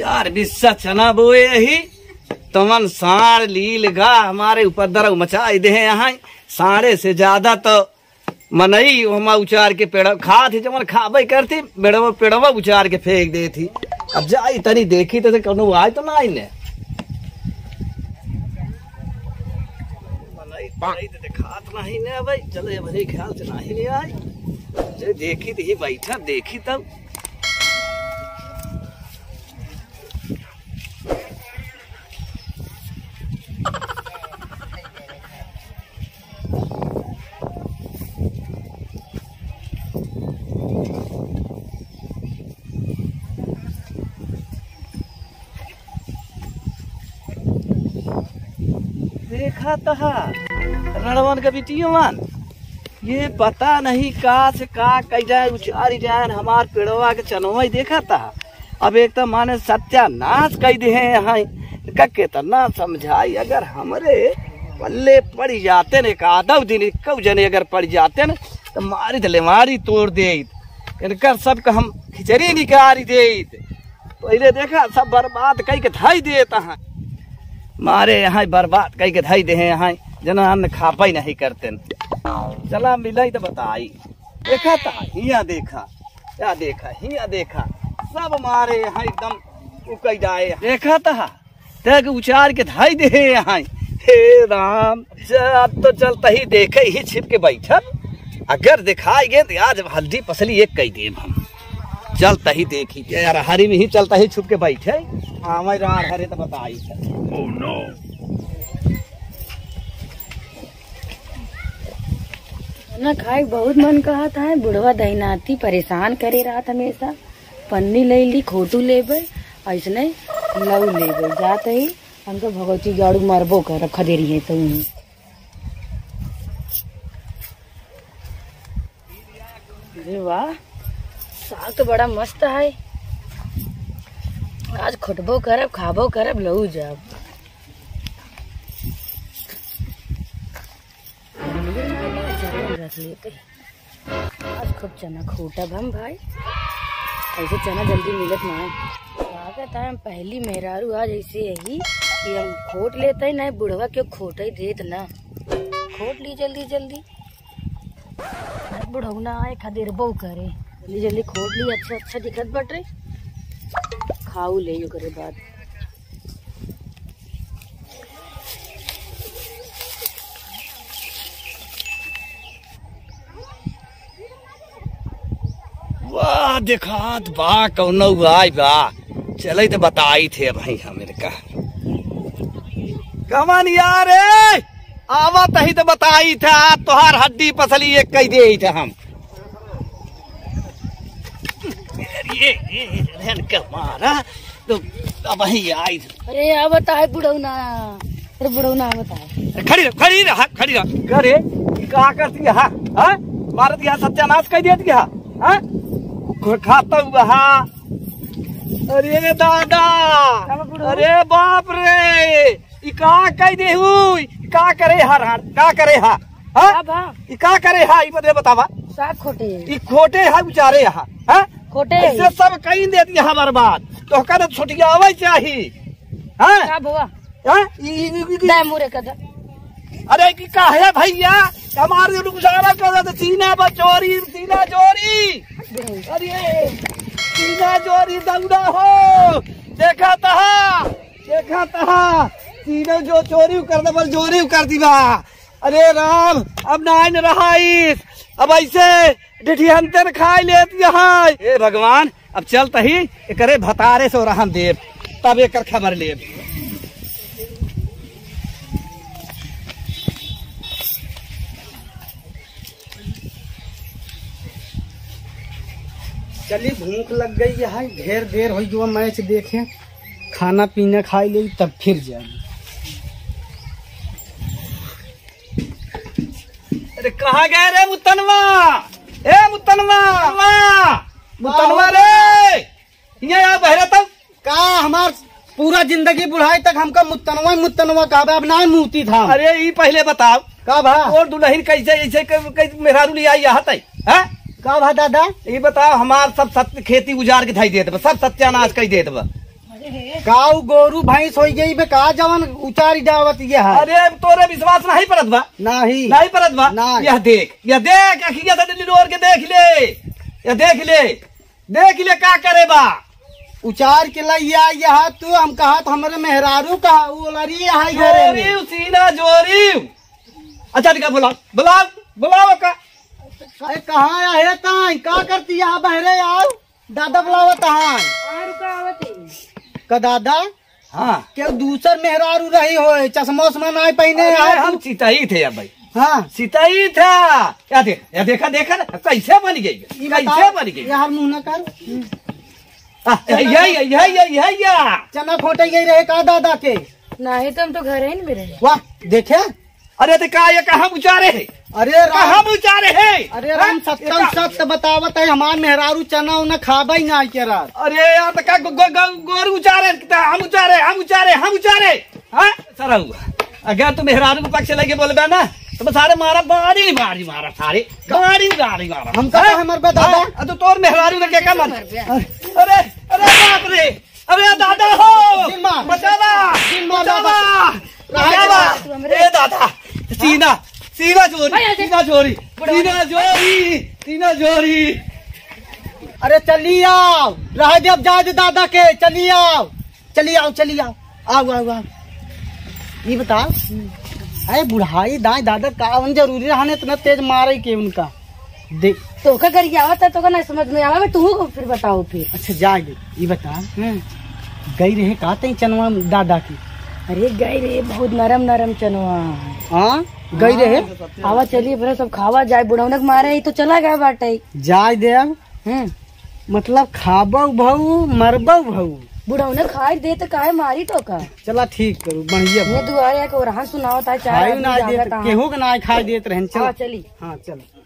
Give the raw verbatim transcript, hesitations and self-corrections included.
चार बिस्सा चना बोए ही, तमन साँड़ लील गा हमारे उपद्रव मचाइ देहे यहाँ। साँड़े से ज्यादा तो मनई ओहमा उचार के पेड़ खात ही, जवन खाबे करती, पेड़वा, पेड़वा उचार के फेंक देत ही। अब जाई तनी देखी तो कौनो आए तो नाहीं ने। मनई, मनई तो देखात नाहीं ने भाई, चले भले ख्याल से नाहीं ने आए। जे देखी तो ही बैठा, देखी तब। देखा तहा, रणवन का बिटियवन, ये पता नहीं का से का कइ जाए, उचारी जाए, हमार पेड़वा के चनवा ही देखा तहा। अब एक तो माने सत्यानाश कइ देहे हैं यहाँ। इनका कितना समझाई, अगर हमरे पल्ले पड़ि जाते न, एक आधव दिन इक्कऊ जने अगर पड़ि जाते न, तो मारी तो ले मारी तोड़ देइत। इनकर सबका हम खिचड़ी निकारि देइत। पहिले देखा, सब बर्बाद कइ के धइ देत हैं। मारे यहाँ बर्बाद कइ के धइ देहे हैं, जना अन्न खापइ नहीं करते न। चला मिलइ तो बताई। देखा तहा, हियाँ देखा, या देखा, हियाँ देखा, सब मारे यहाँ एकदम उकइ जाए। देखा तहा, तक उचार के धइ देहे यहाँ। हे राम, जब तो चलता ही देखे ही छिप के बैठब। अगर देखाइ गए तो आज हल्दी पसली एक कइ देब हम। चलता ही देखी, यार, हरी में ही चलता ही छुप के बैठे। हाँ, मैं राड़ हरे तो बताई। ना खाए के बहुत मन कहत है, बुढ़वा दहिनाती परेशान करे रहत हमेशा। पन्नी ले ली, खोटू लेबे, ऐसने लऊ लेबे। जात ही हमके भगवती गाड़ू मरबो करब, खदेरी है तो। अरे वाह, साग तो बड़ा मस्त है। आज खोटबो करब, खाबो करब, लऊ जाब। रख लेते। आज खूब चना खोटब हम भाई, ऐसे चना जल्दी मिलत ना है। लागत है हम पहली मेहरारू आज ऐसे यही कि हम खोट लेते ही ना, बुढ़वा क्यों खोटे देत ना। खोट ली जल्दी जल्दी। आज बुढ़ऊ ना आए, खदेरबो करे। जल्दी जल्दी खोट ली, अच्छा अच्छा दिखत बटे, खाऊ ले ओकरे बाद। वाह, देखात बा, कौनो आइ बा। चले तो बताई थे भाई, हम इनका। कमन यार, ए, आवत ही तो बताई थे, आज तोहार हड्डी पसली एक कइ देई थे हम। अरे, ये, ये, रहन के मारा, तो अब वही आई। अरे, आवत है बुढ़ौना। अरे, बुढ़ौना आवत है। खड़ी रह, खड़ी रह, खड़ी रह। अरे, का करती है, हाँ? हाँ? मारत गया, सत्यानाश कर दिया, हाँ? हाँ? खो-, खाता हुआ, हाँ? अरे दादा! का बा बुढ़ऊ? अरे बाप रे! ई का कह दे हुई? ई का करे हा राण? का करे हा? हाँ? का बा? ई का करे हा? ई बदे बतावा। साग खोटे। ई खोटे हा, उचारे हा। हाँ? खोटे। ऐसे सब कहीं दे दिया हमार बात। तो का तो छोटियावे चाही। हाँ? का भवा? हाँ? ई, ई, ई, ई, ई। दे मुरे का दे। अरे की का है भैया? हमारे नुकसान कर दे, सीना पर चोरी, सीना चोरी। अरे सीना चोरी दौड़ा हो। देखा तहा, देखा तहा। सीना जो चोरी कर दे, बस चोरी कर दी बा। अरे राम, अब नाइन रहाइस, अब ऐसे डिठियंतन खाई लेत यहाँ। हे भगवान, अब चलत ही एकरे भतारे से रहन देब, तब एकर खबर लेब। चली, भूख लग गई है, ढेर देर होई जो मैच देखे, खाना पीना खाई ले तब फिर जाए। अरे कहाँ गए रे मुतनवा? ए मुतनवा, मुतनवा, मुतनवा रे, ये यार बहरे तब। का हमार पूरा जिंदगी बुढ़ाई तक हमका मुतनवा ही मुतनवा कहबे, अब ना मूती था। अरे ई पहले बताओ, का भा? और दुल्हन कैसे, ऐसे कै-, कै-, मेहरारू ले आई यहाँ तई, हैं? का भा दादा? ई बताओ, हमार सब सत-, खेती उजाड़ के धई देत बा, सब सत्यानाश कई देत बा। का उ गोरू भैंस होइ गई बे, का जवन उचारी जावत ये है? अरे, तोरे विश्वास नहीं परत बा? नहीं। नहीं परत बा? नहीं। यह देख, यह देख, अखिया से दिल्ली रोर के देख ले, यह देख ले, देख ले का करे बा। उचार के लइया यह तू, हम कहत हमरे मेहरारू कहा, उ लरी है घरे में। जोरी, सीना जोरी। अच्छा, ठीक है, बुलाओ, बुलाओ, बुलाओ का। अरे, कहाँ है ताई? का करती यहाँ बहरे आओ? दादा बुलावत हन। हाँ, रुका, आवत है। का दादा? हाँ। केउ दूसर मेहरारू रही होए, चश्मा उश्मा नाहीं पहिने अरे, है। हम चिताई थे अब भाई। हाँ। चिताई था। या देख, या देखा, देखा ना, कैसे बन गई? ई कैसे बताओ, बन गई? यार मुँह ना कर। आ, या, या, या, या, या, या। चना खोटे गई रहे का दादा के? नहीं, तो हम तो घर ही में रहे। वाह, देखे? अरे, तो का ये कहाँ उचारे है? अरे राम, कहाँ उचारे है? अरे राम, हाँ? सत्तम ये का सत्य बतावत है, हमार मेहरारू चना उना खाबा ही ना के रात। अरे यार, तो का गो-, गो-, गो-, गोरू उचारे, तो हम उचारे, हम उचारे, हम उचारे। हाँ? सारा हुआ। अगर तू मेहरारू के पक्ष लेके बोलबे ना, तो बस सारे मारा, बाड़ी, बाड़ी मारा, सारे। बाड़ी, बाड़ी मारा। हमका हाँ? तो हमर बे दादा। हाँ? अब तो तोर मेहरारू के क्या मर? अरे, अरे बाप रे। अरे दादा हो! जिन मार। बचावा! जिन मार बचावा! दादा। बचावा! रहा दे। ए दादा! सीना, सीना जोरी, भाई, आ जा। सीना जोरी, बुढ़वा। सीना जोरी, सीना जोरी। अरे चली आओ, रह दे, अब जाए दे दादा के, चली आओ, चली आओ, चली आओ, आओ, आओ, आओ। ये बता, अरे बुढ़ाई दाई दादा का उन जरूरी रहने इतना तेज मारे के उनका? देख। तोका गरियावत है, तोका ना समझ में आवा, तू को फिर बताओ फिर। अच्छा, जाए दे, ये बता, हम्म। गई रहे का तई चनवा दादा की? अरे गई रहे, बहुत नरम नरम चनवा। हाँ, गई रहे। आवा चलिए, फिर सब खावा जाए, बुढ़ौनक मारे ही तो चला गया बाटे। जाए दे अब। हम्म। मतलब खाबो भऊ, मरबो भऊ। बुढ़ौनक खाए दे तो काहे मारी तोका? चला ठीक करू, बढ़िया ये बा। दुआरे आके ओरहन सुनावत है, चार खाई आदमी ना जागत देत, है। केहू के ना खाए देत रहन, चला। हाँ, चली। हाँ, चला।